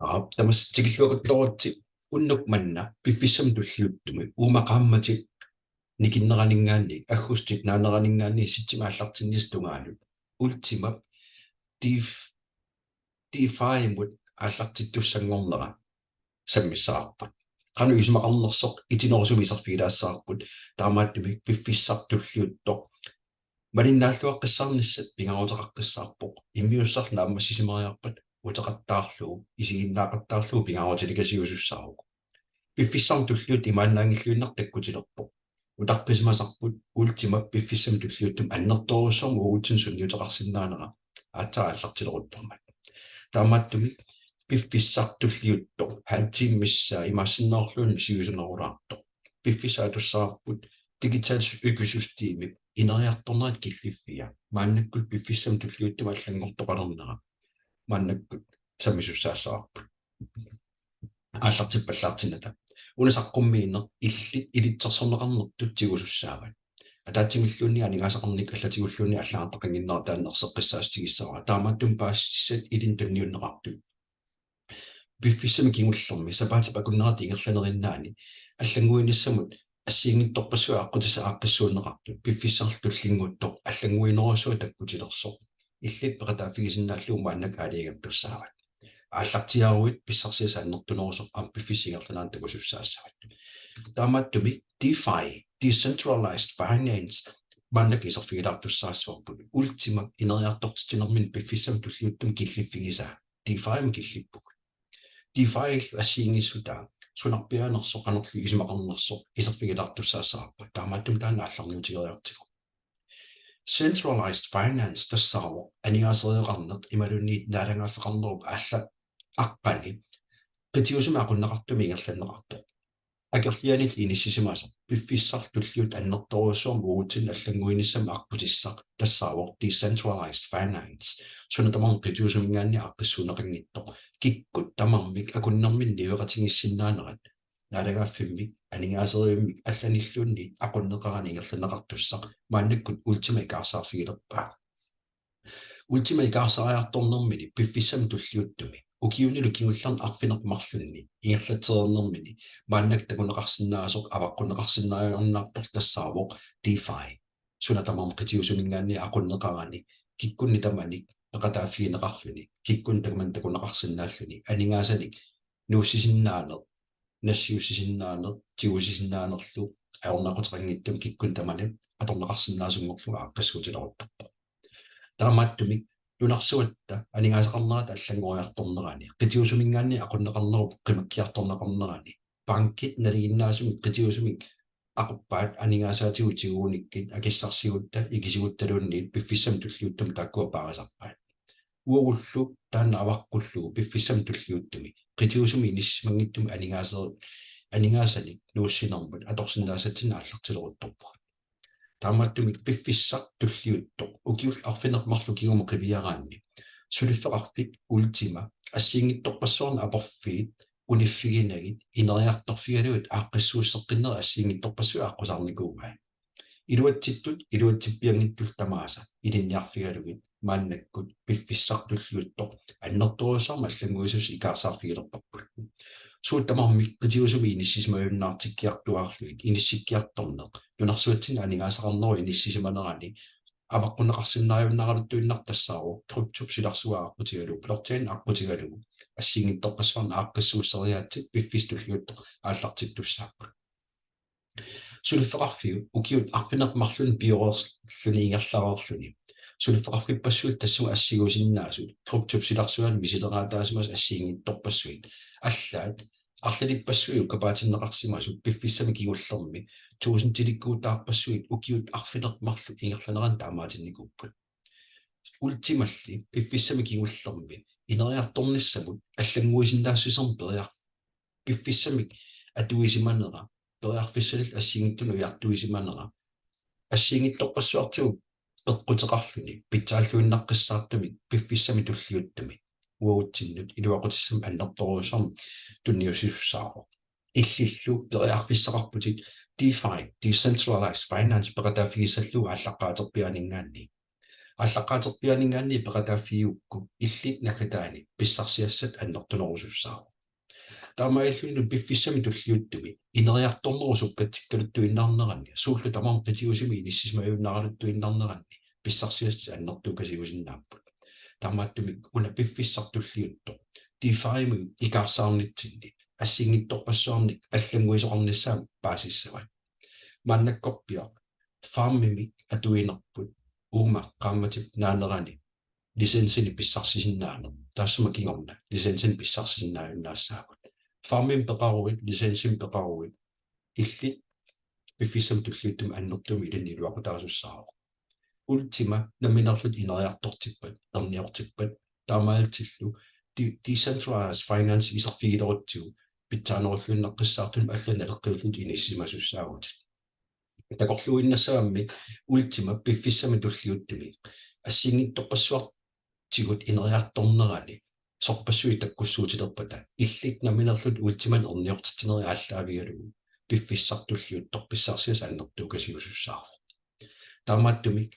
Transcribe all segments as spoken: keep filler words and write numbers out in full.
Aap, tamassi tikilluaqqusaavusi. Unnuk manna piffissami tulliuttumi uuma qaammatit nikinneraninngaanniit, aggustip naaneraninngaanniit septembarip aallartinnissap tungaanut Ultimap DeFi-mut aallartittussanngornera sammissavarput. Qanoq isumaqarnersoq itinerusumik iserfigilaassavarput, taamaattumik piffissaq tulliuttoq malinnaalluaqqissaarnissaq pingaaruteqaqqissaarpoq. Immiussaq naammassisimariarpat uteqattaarlugu, isiginnaaqattaarlugu pingaarutilikasiusussaavoq. Piffissami tulliuttumi imaannaanngilluinnartoq takkutilerpoq. Utaqqisimasarput Ultima piffissami tulliuttumi annertoorujussuarmik uagutsinnut sunniuteqarsinnaanera aatsaat aallartileruttormat. Taamaattumik piffissaq tulliuttoq halv time missaa imaassinnaagaluarluunniit siusinnerulaartoq. Piffissaq atussavarput digital økosystemi ineriartornerit killiffia. Maannakkut piffissami tulliuttumi allanngortoqalernera maannakkut sammisussaassavarput. Aallartippallaartinnata. Una saqqummiineq illit ilitsersorneqarnertut tigusussaavat. Ataatsimilluunniit aningaasaqarnikkut allatigulluunniit allagartaqannginnera taanna erseqqissaatigissavara. Taamaattumik paasissutissat ilinnut tunniunneqartut piffissami kingullermi sapaatip akunnerata ingerlanerinnaani allannguinissamut assigiinngitsorpassuit aqqutissat aaqqissuunneqartut piffissaq tulliuttoq allannguinerujussuaq takkutilersoq illit peqataaffigisinnaallugu maannakkut aalajangertussaavat. Aallartiaaruit pissarsiassat annertunerusoq aamma piffissap ingerlanerani takusussaassavat. Taamaattumik DeFi, Decentralized Finance, maannakkut iserfigilaartussaassavarput Ultima ineriartortitsinermini piffissami tulliuttumi killiffigisaa. DeFi-mut killippugut. DeFi-llu assigiinngissutaa sunarpiaanersoq qanorlu isumaqarnersoq iserfigilaartussaassavarput. Taamaattumik taanna aallarniutigeriartigu. Centralized finance tassaavoq aningaaseriveqarneq imaluunniit naalagaaffeqarnerup aalla aqqani qitiusumik aqunneqartumik ingerlanneqartoq. Akerlianillu inissisimasoq piffissaq tulliuttoq annertoorujussuarmik uagutsinnut allannguinissamut aqqutissaq tassaavoq decentralized finance. Suna tamarmi qitiusuminngaanniit aaqqissuunneqanngitsoq. Kikkut tamarmik akunnerminni niueqatigiissinnaanerat naalagaaffimmik, aningaaserivimmik allanilluunniit aqunneqarani ingerlanneqartussaq maannakkut Ultima ikaarsaarfigilerpaa. Ultima ikaarsaariartornermini piffissami tulliuttumi ukiunilu kingullerni arfineq-marlunni ingerlatsereernermini maannakkut takuneqarsinnaasoq avaqqunneqarsinnaajunnaartoq tassaavoq DeFi. Suna tamarmi qitiusuminngaanniit aqunneqarani kikkunnit tamanit peqataaffigineqarluni, kikkunnit tamanit takuneqarsinnaalluni, aningaasanik nuussisinnaaneq, nassiussisinnaaneq, tigusisinnaanerlu ajornaquteqanngitsumik kikkunnit tamanit atorneqarsinnaasunngorlugu aaqqissuutileruttorpoq. Taamaattumik nunarsuatta aningaasaqarnerata allanngoriartornerani qitiusuminngaanniit aqunneqarnerup qimakkiartorneqarnerani bankit nalinginnaasumik qitiusumik aquppaat aningaasaatigut tigugunikkit akissarsigutta ikisiguttaluunniit piffissami tulliuttumi taakkua paarisarpaat. Uagullu taanna avaqqullugu piffissami tulliuttumi qitiusumik inissisimanngitsumik aningaaseri-, aningaasanik nuussinermut atorsinnaasatsinnut aallartileruttorpugut. Taamaattumik piffissaq tulliuttoq ukiullu arfineq-marluk kingumut qiviaraanni suliffeqarfik Ultima assigiinngitsorpassuarnut aporfiit uniffiginagit ineriartorfigalugit aaqqissuusseqqinnerit assigiinngitsorpassuit aqqusaarnikuuai. Iluatsittut iluatsippianngitsullu tamaasa ilinniarfigalugit maannakkut piffissaq tulliuttoq annertoorujussuarmik allannguisussaq ikaarsaarfigilerparput. Suut tamarmik qitiusumik inissisimajunnaartikkiartuaarlugit inissikkiartorneq nunarsuatsinni aningaasaqarnerup inissisimanerani avaqqunneqarsinnaajunnaaraluttuinnartoq tassaavoq kryptop silarsua aqqutigalugu, blockchain aqqutigalugu, assigiinngitsorpassuarnik aaqqissuusseriaatsit piffissaq tulliuttoq aallartittussaapput. Suliffeqarfiup ukiut arfineq-marlunni pioreerluni ingerlareerluni suliffeqarfippassuit tassunga assigusinnaasut kryptop silarsuani misileraataasimasut assigiinngitsorpassuit allaat arlalippassuit ukkapaatinneqarsimasut piffissami kingullermi tuusintilikkuutaarpassuit ukiut arfineq-marluk ingerlaneranni taamaatinnikuupput. Ultimalli piffissami kingullermi ineriartornissamut allannguisinnaassutsimik periar-, piffissamik atuisimanera, periarfissanillu assigiinngitsunut ujartuisimanera assigiinngitsorpassuartigut peqquteqarluni pitsaalluinnaqqissaartumik piffissami tulliuttumi uagutsinnut iluaqutissamik annertoorujussuarmik tunniussisussaavoq. Illillu periarfissaqarputit DeFi, Decentralized Finance, peqataaffigissallugu aallaqqaaterpiaaninngaanniit. Aallaqqaaterpiaaninngaanniit peqataaffigigukku illit naggataani pissarsiassat annertunerusussaavoq. Taamaalillunilu piffissami tulliuttumi ineriartornerup sukkatsikkaluttuinnarneranni, suullu tamarmik qitiusumi inissisimajunnaaraluttuinnarneranni pissarsiassat annertuukasiusinnaapput. Taamaattumik una piffissaq tulliuttoq DeFi-mi ikaarsaarnitsinni assinngitsorpassuarnik allannguisoqarnissaa paasissavat. Maannakkorpiaq farmimik atuinerput uuma qaammatip naanerani licensinik pissarsisinnaaneq, taassuma kingorna licensinik pissarsisinnaajunnaassaagut. Farmimik peqaruit, licensimik peqaruit, illit piffissami tulliuttumi annertuumik ilinnut iluaqutaasussaavoq. Ultima nammineerlutit ineriartortippat, erniortippat, taamaalillutillu de-, decentralized finance iserfigilerutsigu pitsaanerulluinnaqqissaartumik allanut naleqqiullutit inissisimasussaagavit. Takorluuinnassagami Ultima piffissami tulliuttumi assinngitsorpassuartigut ineriartornerani sorpassuit takkussuutilerpata illit nammineerlutit Ultimanik erniortitsinerit aallaavigalugu piffissaq tulliuttoq pissarsiassat annertuukasiusussaavoq. Taamaattumik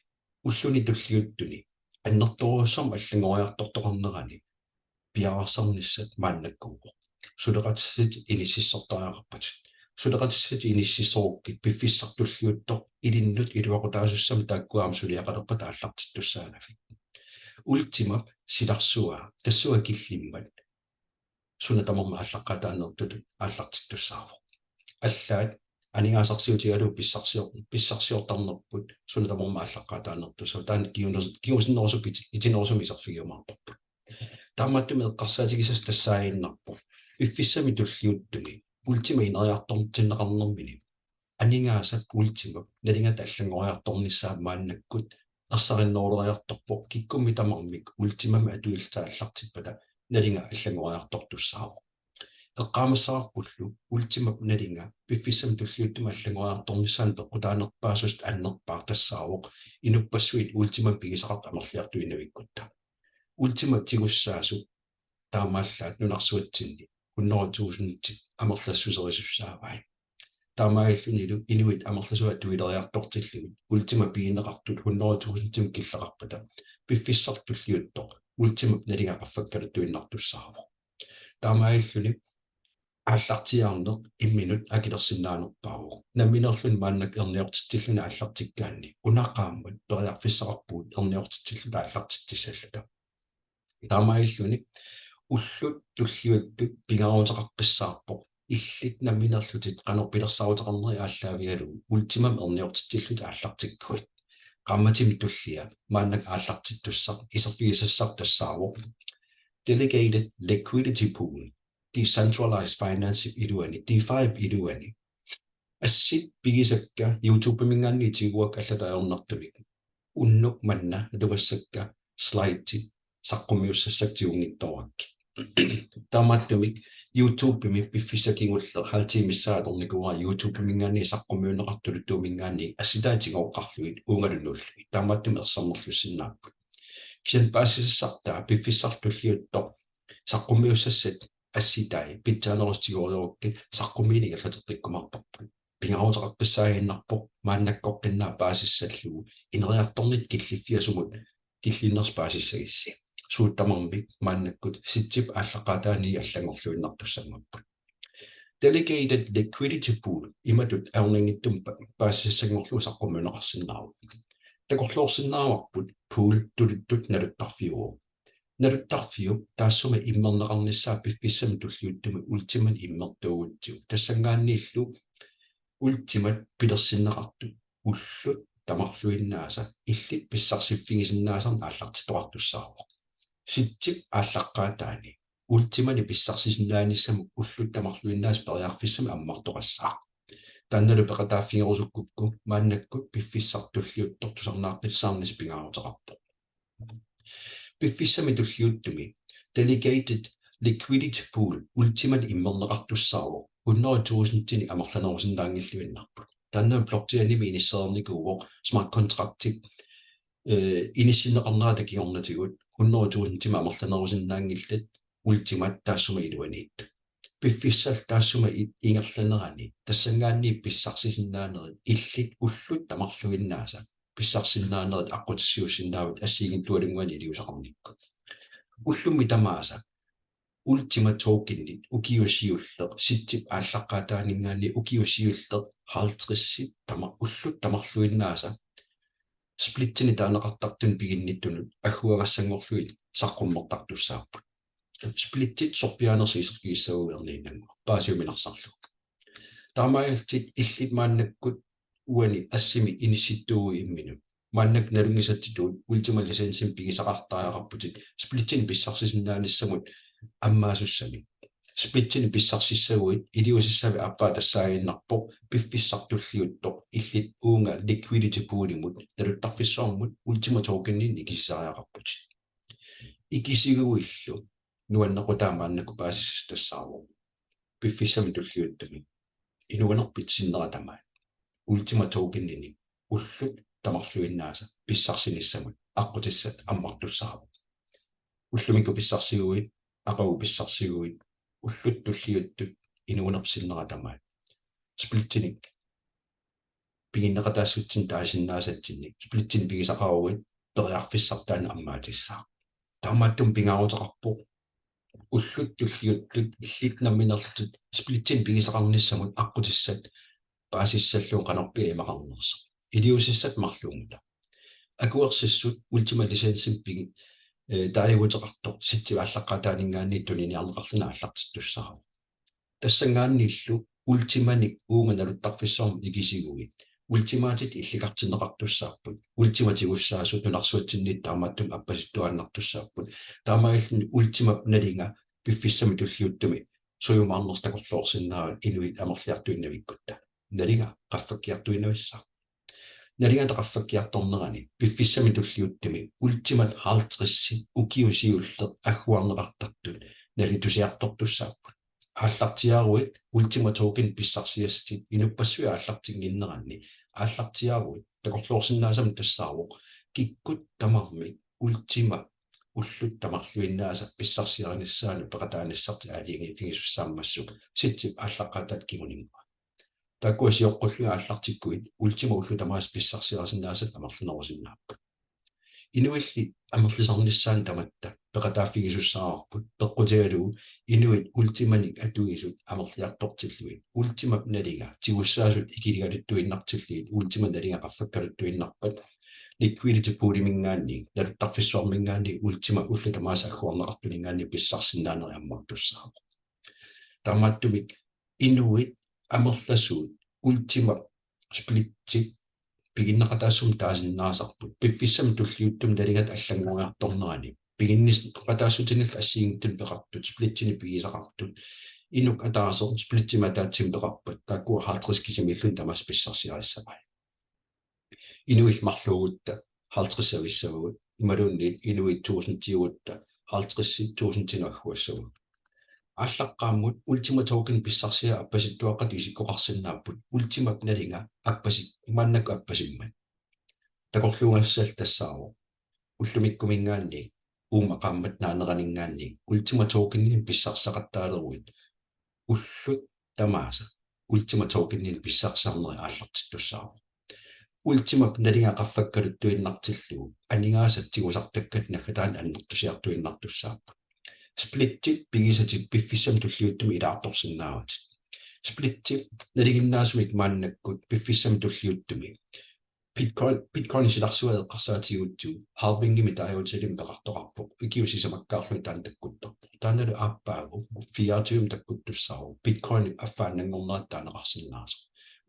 ulluni tulliuttuni annertoorujussuarmik allanngoriartortoqarnerani piareersarnissat maannakkuuvoq. Suleqatissat inississortariaqarpatit. Suleqatissat inississorukkit piffissaq tulliuttoq ilinnut iluaqutaasussamik taakkua aamma suliaqalerpat aallartittussaagavit. Ultimap silarsuaa, tassunga killimmat, suna tamarmi aallaqqaataaniittutut aallartittussaavoq. Allaat aningaasarsiutigalugu pissarsior-, pissarsiortarnerput suna tamarmi aallaqqaataaniittussaavoq. Taanna kinguner-, kingusinnerusukkut iti-, itinerusumik iserfigiumaarparput. Taamaattumik eqqarsaatigisassat tassaaginnarpoq piffissami tulliuttumi Ultima ineriartortinneqarnermini aningaasat Ultimap nalingata allanngoriartornissaa maannakkut ersarinneruleriartorpoq, kikkummi tamarmik Ultimamik atuilluta aallartippata nalinga allanngoriartortussaavoq. Eqqaamassavarpullu Ultimap nalinga piffissami tulliuttumi allanngoriartornissaanut peqqutaanerpaasut annerpaaq tassaavoq inuppassuit Ultimamik pigisaqartut amerliartuinnavikkutta. Ultima tigussaasoq taamaallaat nunarsuatsinni hundrede tusindit amerlassuserisussaavai. Taamaalillunilu inuit amerlasuut atuileriartortillugit Ultima pigineqartut hundrede tusindimik killeqarpata piffissaq tulliuttoq Ultimap nalinga qaffakkaluttuinnartussaavoq. Taamaalilluni aallartiaarneq imminut akilersinnaanerpaavoq. Nammineerluni maannakkut erniortitsilluni aallartikkaanni una qaammat periarfissaqarpugut erniortitsilluta aallartitsissalluta. Taamaalilluni ullut tulliuttut pingaaruteqaqqissaarpoq illit nammineerlutit qanoq pilersaaruteqarnerit aallaavigalugu Ultimamik erniortitsillutit aallartikkuit. Qaammatini tullia maannakkut aallartittussaq iserfigisassaq tassaavoq delegated liquidity pool, decentralized finance iluani, DeFi iluani. Assit pigisakka YouTube-minngaanniit tiguakka allatut ajornartumik. Unnuk manna atugassakka slidit saqqummiussassakka tigunngitsoorakkit. Taamaattumik YouTube-imi piffissap kingulleq halv timesaa atornikuuara YouTube-minngaanniit saqqummiunneqartuluttuuminngaanniit assitaat tigooqqarlugit uungalu nuullugit. Taamaattumik ersernerlussinnaapput. Kisianni paasisassartaa piffissaq tulliuttoq saqqummiussassat assitai pitsaanerusut tigoriarukkit saqqummiineq ingerlateqqikkumaarparput. Pingaaruteqaqqissaaginnarpoq maannakkoqqinnaaq paasissallugu ineriartornitta killiffia sumut killinnersut paasissagissi. Suut tamarmik maannakkut sitsip aallaqqaataani allanngorluinnartussanngorput. Delegated liquidity pool imatut ajornanngitsumik pa-, paasisassanngorlugu saqqummiunneqarsinnaavoq. Takorloorsinnaavarput pool tuluttut naluttarfiuvoq. Naluttarfiup taassuma immerneqarnissaa piffissami tulliuttumi Ultimanik immertuugutsigu. Tassanngaanniillu Ultimat pilersinneqartut ullut tamarluinnaasa illit pissarsiffigisinnaasannut aallartittoqartussaavoq. Sitsip aallaqqaataani Ultimanik pissarsisinnaanissamut ullut tamarluinnaasa periarfissamik ammartoqassaaq. Taannalu peqataaffigerusukkukku maannakkut piffissaq tulliuttoq tusarnaaqqissaarnissaq pingaaruteqarpoq. Piffissami tulliuttumi delegated liquidity pool Ultimanik immerneqartussaavoq hundrede tusindinik amerlanerusinnaanngilluinnarput. Taanna blockchainimi inissereernikuuvoq smart contractip, eh, inissinneqarnerata kingornatigut hundrede tusindimik amerlanerusinnaanngillat Ultimat taassuma iluaniittut. Piffissallu taassuma i-, ingerlanerani tassanngaanniit pissarsisinnaanerit illit ullut tamarluinnaasa pissarsisinnaanerit aqqutissiuussinnaavat assigiinngitsualunnguanik iliuuseqarnikkut. Ullumi tamaasa Ultima Tokenit ukiut siulliit sitsip aallaqqaataaninngaanniit ukiut siulliit halvtredsit tama-, ullut tamarluinnaasa splitsinik taaneqartartunut piginnittunut agguagassanngorlugit saqqummertartussaapput. Splitsit sorpiaanersut iserfigissaguinnarninnannguaq paasiuminarsarlugu. Taamaalillutit illit maannakkut uani assimi inissittuuguit imminut. Maannakkut nalunngisatsitut Ultima licensimik pigisaqartariaqarputit splitsinik pissarsisinnaanissamut ammaassutsimik. Splitsinik pissarsissaguit iliuusissavit aappaa tassaaginnarpoq piffissaq tulliuttoq illit uunga liquidity poolimut naluttarfissuarmut Ultima Tokeninik ikisisariaqarputit. Ikisiguillu nuannequtaa maannakkut paasissutissaq tassaavoq piffissami tulliuttumi inuunerpit sinnera tamaat Ultima Tokeninik ullut tamarluinnaasa pissarsinissamut aqqutissat ammartussaavoq. Ullumikkut pissarsiguit, aqagu pissarsiguit, ullut tulliuttut inuunerpit sinnera tamaat splitsinik piginneqataassutsinnik taasinnaasatsinnik splitsinik pigisaqaruit periarfissartaa ammaatissaaq. Taamaattumik pingaaruteqarpoq ullut tulliuttut illit nammineerlutit splitsinik pigisaqarnissamut aqqutissat paasissallugu qanorpiaq imaqarnersoq. Iliuusissat marluummata. Akuersissut Ultima licensimik pigi-, eh, taaguuteqartoq sitsip aallaqqaataaninngaanniit tuniniarneqarluni aallartittussaavoq. Tassanngaanniillu Ultimanik uunga naluttarfissuarmut ikisiguit Ultimaatit illikartinneqartussaapput. Ultimat tigussaasut nunarsuatsinniittut taamaattumik appasittuaannartussaapput. Taamaalilluni Ultimap nalinga piffissami tulliuttumi sujumaarnersoq takorloorsinnaavat inuit amerliartuinnavikkutta. Nalinga qaffakkiartuinnavissaaq. Nalingata qaffakkiartornerani piffissami tulliuttumi Ultimat halvtredsit ukiut siulliit agguarneqartartut nalitusiartortussaapput. Aallartiaaruit Ultima Token pissarsiassatit inuppassuit aallartinnginneranni aallartiaaruit takorloorsinnaasammat tassaavoq kikkut tamarmik Ultima ullut tamarluinnaasa pissarsiarinissaanut peqataanissartik aalajangiiffigisussaammassuk sitsip aallaqqaataata kinguninngua. Taakkua sioqqullugit aallartikkuit Ultima ullut tamaasa pissarsiarisinnaasat amerlanerusinnaapput. Inuilli amerlisarnissaannut tamatta peqataaffigisussaavarput peqqutigalugu inuit Ultimanik atuisut amerliartortillugit Ultimap nalinga tigussaasut ikiligaluttuinnartillugit Ultimap nalinga qaffakkaluttuinnarpat liquidity pooliminngaanniit naluttarfissuarminngaanniit Ultima ullut tamaasa agguarneqartuninngaanniit pissarsisinnaanerit ammartussaavoq. Taamaattumik inuit amerlasuut Ultima splitsit piginneqataassumik taasinnaasarput. Piffissami tulliuttumi nalingata allanngoriartornerani piginneqataassutinik assigiinngitsunik peqartut, splitsinik pigisaqartut, inuk ataaseq splitsimik ataatsimik peqarpat, taakkua halvtreds kisimiilluni tamaasa pissarsiarissavaat. Inuit marluugutta halvtreds avissavagut, imaluunniit inuit tusindiugutta halvtredsit tusindinut agguassavagut. Aallaqqaammut Ultima Token pissarsiat appasittuaqqatut isikkoqarsinnaapput Ultimap nalinga appasit-, maannakkut appasimmat. Takorluugassallu tassaavoq ullumikkuminngaanniit uuma qaammatip naaneraninngaanniit Ultima Tokeninik pissarsisaqattaaleruit ullut tamaasa Ultima Tokeninik pissarsisarnerit aallartittussaavoq. Ultimap nalinga qaffakkaluttuinnartillugu aningaasat tigusartakkatit naggataani annertusiartuinnartussaapput. Splitsit pigisatit piffissami tulliuttumi ilaartorsinnaavatit. Splitsit nalinginnaasumik maannakkut piffissami tulliuttumi Bitcoin, Bitcoin silarsuaq eqqarsaatigigutsigu halvingimik taaguutilimmik peqartoqarpoq, ukiut sisamakkaarlugit taanna takkuttarpoq. Taannalu aappaagu fireogtyvemik takkuttussaavoq, Bitcoinip affaannanngornerata taaneqarsinnaasoq.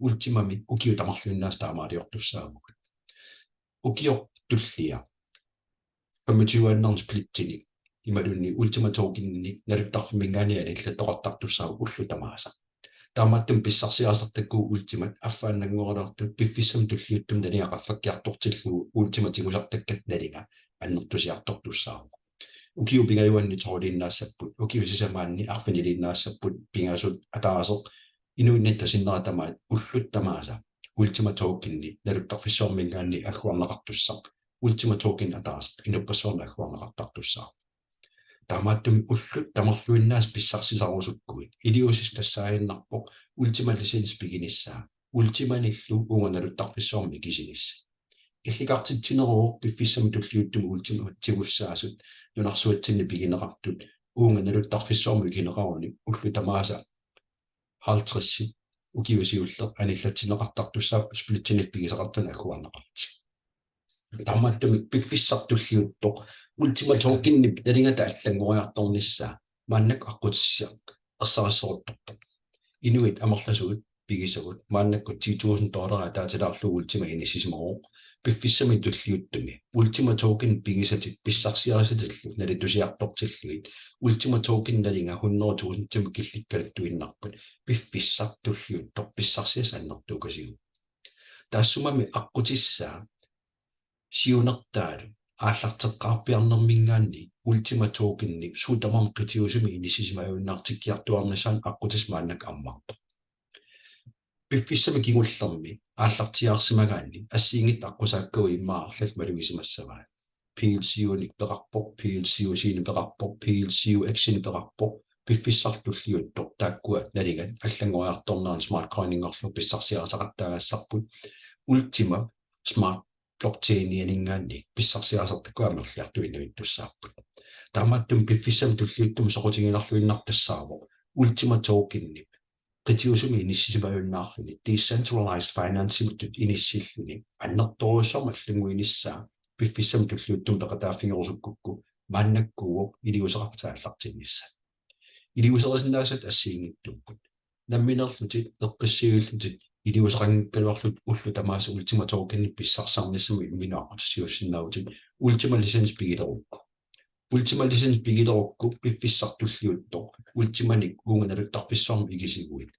Ultimami ukiut tamarluinnaasa taamaaliortussaavugut. Ukioq tullia femogtyveannarnik splitsinik imaluunniit Ultima Tokeninik naluttarfimminngaanniit anillattoqartartussaavoq ullut tamaasa. Taamaattumik pissarsiarisartakkagut Ultimat affaannanngorilaartut piffissami tulliuttumi nalinga qaffakkiartortillugu Ultimat tigusartakkatit nalinga annertusiartortussaavoq. Ukiut pingajuanni tolviinnaassapput, ukiut sisamaanni arfiniliinnaassapput, pingasut ataaseq inuinnatta sinnera tamaat ullut tamaasa Ultima Tokeni naluttarfissuarminngaanniit agguarneqartussaq, Ultima Token ataaseq inuppassuarnut agguarneqartartussaavoq. Taamaattumik ullut tamarluinnaasa pissarsisarusukkuit iliuusissat tassaaginnarpoq Ultima licensi piginissaa, Ultimanillu uunga naluttarfissuarmut ikisinissaq. illikartitsineruvoq piffissami tulliuttumi Ultimat tigussaasut nunarsuatsinni pigineqartut uunga naluttarfissuarmut ikineqaruni ullut tamaasa halvtreds ukiut siulleq anillatsinneqartartussaapput splittinik pigisaqartunik agguarneqarlutik. Taamaattumik piffissaq tulliuttoq Ultima Tokenip nalingata allanngoriartornissaa maannakkut aqqutissiaq ersarissoruttorpoq. Inuit amerlasuut pigisagut maannakkut ti tusind dollarit ataatilaarlugu Ultima inissisimavoq. Piffissami tulliuttumi Ultima Token pigisatit pissarsiarisatillu nalitusiartortillugit Ultima Token nalinga hundrede tusindimut killikkaluttuinnarpat piffissaq tulliuttoq pissarsiassaq annertuukasiuvoq. Taassumami aqqutissaa siunertaalu aallarteqqaarpiarnermiingaanniit Ultima Tokenip suut tamarmik qitiusumi inissisimajunnaartikkiartuaarnissaanut aqqutissaq maannakkut ammartoq. Piffissami kingullermi aallartiaarsimagaanni assigiinngitsut aqqusaakkagut immaqa arlallit malugisimassavaat. P L C U-nik peqarpoq, P L C U C-nik peqarpoq, P L C U X-inik peqarpoq, piffissaq tulliuttoq taakkua nalingat allanngoriartorneranni Smart Coininngorlugu pissarsiarisaqattaagassarput, Ultima Smart Blockchainianiingaanniit pissarsiarisartakkagut amerliartuinnavittussaapput. Taamaattumik piffissami tulliuttumi soqutiginarluinnartussaavoq Ultima Tokenip qitiusumi inissisimajunnaarluni decentralized financeimittut inissilluni annertoorujussuarmik allannguinissaa piffissami tulliuttumi peqataaffigerusukkukku maannakkuuvoq iliuuseqartaallartinnissaq. Iliuuserisinnaasat assigiinngitsuupput. Nammineerlutit eqqissivillutit iliuuseqanngikkaluarlutit ullut tamaasa Ultima Tokenip pissarsisarnissamut imminut aqqutissiuussinnaavutit Ultima license pigilerukku. Ultima license pigilerukku piffissaq tulliuttoq Ultimanik uunga naluttarfissuarmik ikisiguit,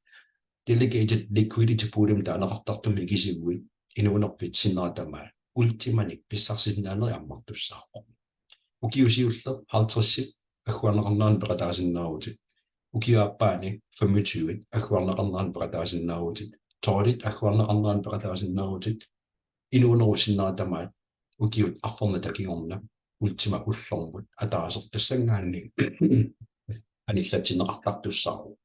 delegated liquidity poolimik taaneqartartumik ikisiguit, inuunerpit sinnera tamaat Ultimanik pissarsisinnaanerit ammartussaavoq. Ukiut siulleq halvtreds agguarneqarneranni peqataasinnaavutit. Ukiup aappaani femogtyve agguarneqarneranni peqataasinnaavutit. Tolv agguarneqarneranni peqataasinnaavutit. Inuunerup sinnera tamaat ukiut arfernata kingorna Ultima ullormut ataaseq tassanngaanniit anillatsinneqartartussaavoq.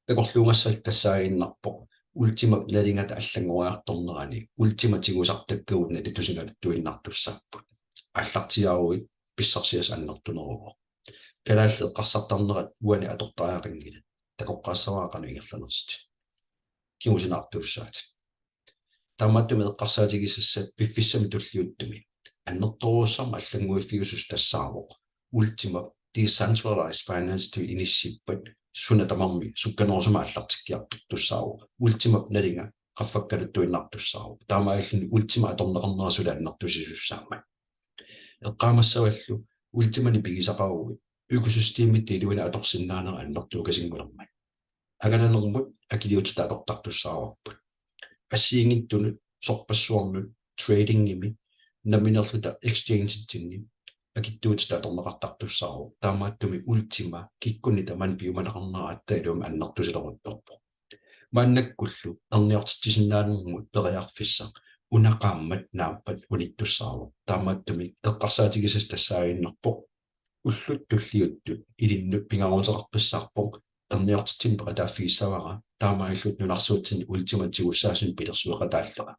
Takorluugassallu tassaaginnarpoq Ultimap nalingata allanngoriartornerani Ultima tigusartakkagut nalitusigaluttuinnartussaapput. Aallartiaaruit pissarsiassaq annertuneruvoq. Kalaallit eqqarsartarnerat uani atortariaqanngilat. Takoqqaassavara qanoq ingerlanersutit. Kingusinaartuussaatit. Taamaattumik eqqarsaatigisassat piffissami tulliuttumi annertoorujussuarmik allannguiffiusussaq tassaavoq Ultima decentralized finance-tut inissippat suna tamarmi sukkanerusumik aallartikkiartortussaavoq. Ultimap nalinga qaffakkaluttuinnartussaavoq. Taamaalilluni Ultima atorneqarnera suli annertusisussaammat. Eqqaamassavallu Ultimanik pigisaqaruit økosystemitta iluani atorsinnaanera annertuukasinngulermat. Angalanermut akiliutitut atortartussaavarput. Assigiinngitsunut, sorpassuarnut, tradingimi, nammineerluta exchange-itsinni akitsuutitut atorneqartartussaavoq. Taamaattumik Ultima kikkunnit tamanit piumaneqarnera aatsaat iluamik annertusileruttorpoq. Maannakkullu erniortitsisinnaanermut periarfissaq una qaammat naappat unittussaavoq. Taamaattumik eqqarsaatigisassat tassaaginnarpoq ullut tulliuttut ilinnut pingaaruteqarpassaarpoq erniortitsineq peqataaffigissavara, taamaalillutit nunarsuatsinni Ultimat tigussaasunik pilersueqataallera.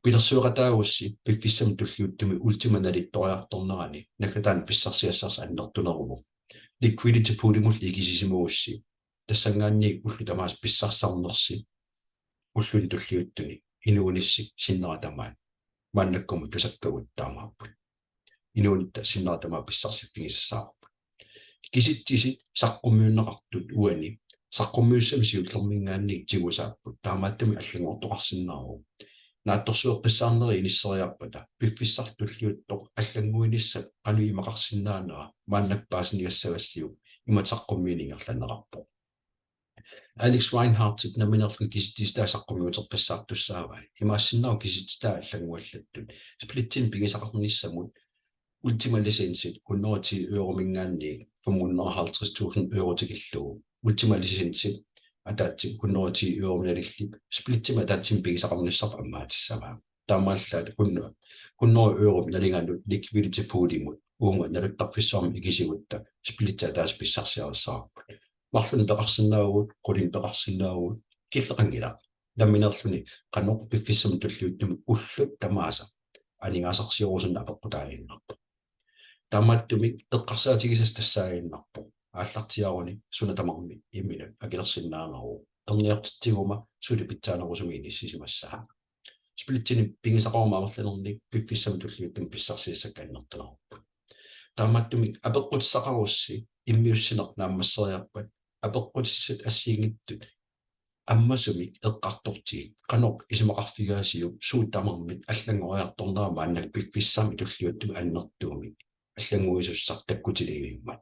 Pilersueqataagussi piffissami tulliuttumi Ultima nalittoriartornerani naggataani pissarsiassarsi annertuneruvoq. Liquidity poolimullu ikisisimagussi tassanngaanniit ullut tamaasa pissarsisarnersi ulluni tulliuttuni inuunissi sinnera tamaat maannakkumut tusakkagut taamaapput. Inuunitta sinnera tamaat pissarsiffigisassaavarput. Kisitsisit saqqummiunneqartut uani saqqummiussamik siullermiingaanniit tigusaapput, taamaattumik allanngortoqarsinnaavoq. Naatsorsueqqissaarnerit inisseriarpata piffissaq tulliuttoq allannguinissaq qanoq imaqarsinnaanera maannakkut paasiniassagassiuk imatut saqqummiineq ingerlanneqarpoq. Alex Reinhardtip nammineerluni kisitsisit taakku saqqummiuteqqissaartussaavai. Imaassinnaavoq kisitsisit taakku allannguallattut. Splittinik pigisaqarnissamut Ultima licensit hundrede og ti euromiingaanniit femhundrede og halvtreds tusind euro tikillugu. Ultima licensit ataatsip hundrede og ti euromik nalillip splittimik ataatsimik pigisaqarnissarput ammaatissavaa. Taamaallaat hundrede, hundrede europ nalinganut liquidity poolimut uunga naluttarfissuarmik ikisigutta splittit ataaseq pissarsiarissavarput. Marlunnik peqarsinnaavugut, qulinik peqarsinnaavugut, killeqanngilaq. Nammineerluni qanoq piffissami tulliuttumi ullut tamaasa aningaasarsiorusunneq apeqqutaaginnarpoq. Taamaattumik eqqarsaatigisassat tassaaginnarpoq aallartiaruni suna tamarmi imminut akilersinnaagaluarlugu. Erniortitsiguma suli pitsaanerusumik inissisimassaaq. Splittinik pigisaqaruma amerlanernik piffissami tulliuttumi pissarsiassakka annertuneruppat. Taamaattumik apeqqutissaqarussi immiussineq naammasseriarpat apeqqutissat assigiinngitsut ammasumik eqqartortigit qanoq isumaqarfigaasiuk suut tamarmik allanngoriartornerat maannakkut piffissami tulliuttumi annertuumik allannguisussaq takkutilinngimmat.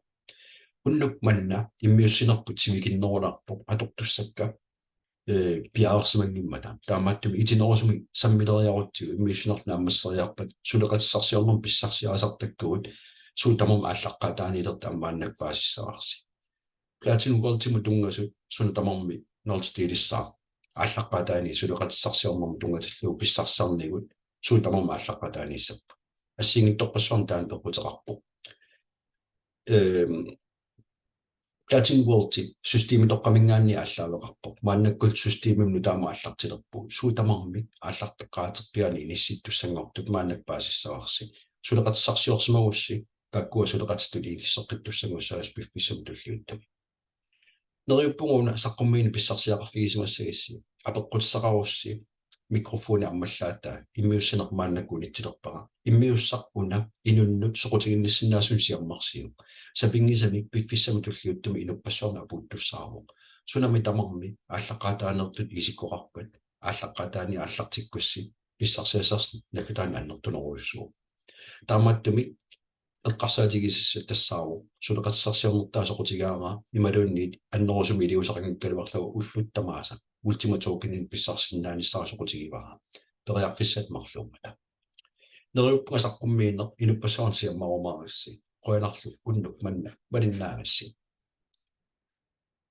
Unnuk manna immiussinerput sivikinnerulaarpoq atortussakka eh, piareersimanngimmata. Taamaattumik itinerusumik sammileriarutsigu immiussineq naammasseriarpat suleqatissarsiornermut pissarsiarisartakkagut suut tamarmik aallaqqaataaniilertut aamma maannakkut paasissavarsi. Platinum Goldimut tunngasut suna tamarmi nulstillissaaq aallaqqaataaniit suleqatissarsiornermut tunngatillugu pissarsisarnigut suut tamarmik aallaqqaataaniissapput. Assigiinngitsorpassuarnik taanna peqquteqarpoq. Ehm, Platinum Gold systemitoqqaminngaanniit aallaaveqarpoq. Maannakkut systemimut taama aallartilerpugut. Suut tamarmik aallarteqqaateqqiaani inissittussanngortut maannakkut paasissavarsi. Suleqatissarsiorsimagussi taakkua suleqatitut inisseqqittussanngussaasi piffissami tulliuttumi. Neriuppunga una saqqummiineq pissarsiaqarfigisimassagissi apeqqutissaqarussi mikrofoni ammallaataa immiussineq maannakkut unitsilerpara. Immiussaq una inunnut soqutiginnissinnaasunik siammarsiuk. Sapinngisamik piffissami tulliuttumi inuppassuarnut apuuttussaavoq. Sunami tamarmi aallaqqaataaneertut isikkoqarpat aallaqqaataani aallartikkussi pissarsiassarsi naggataani annertunerujussuuvoq. Taamaattumik eqqarsaatigisassat tassaavoq suleqatissarsiornertaa soqutigivara imaluunniit annerusumik iliuuseqanngikkaluarlugu ullut tamaasa Ultima Tokeninik pissarsisinnaanissara soqutigivara periarfissat marluummata. Neriuppunga saqqummiineq inuppassuarnut siammarumaarissi. Qujanarlu unnuk manna malinnaagassi.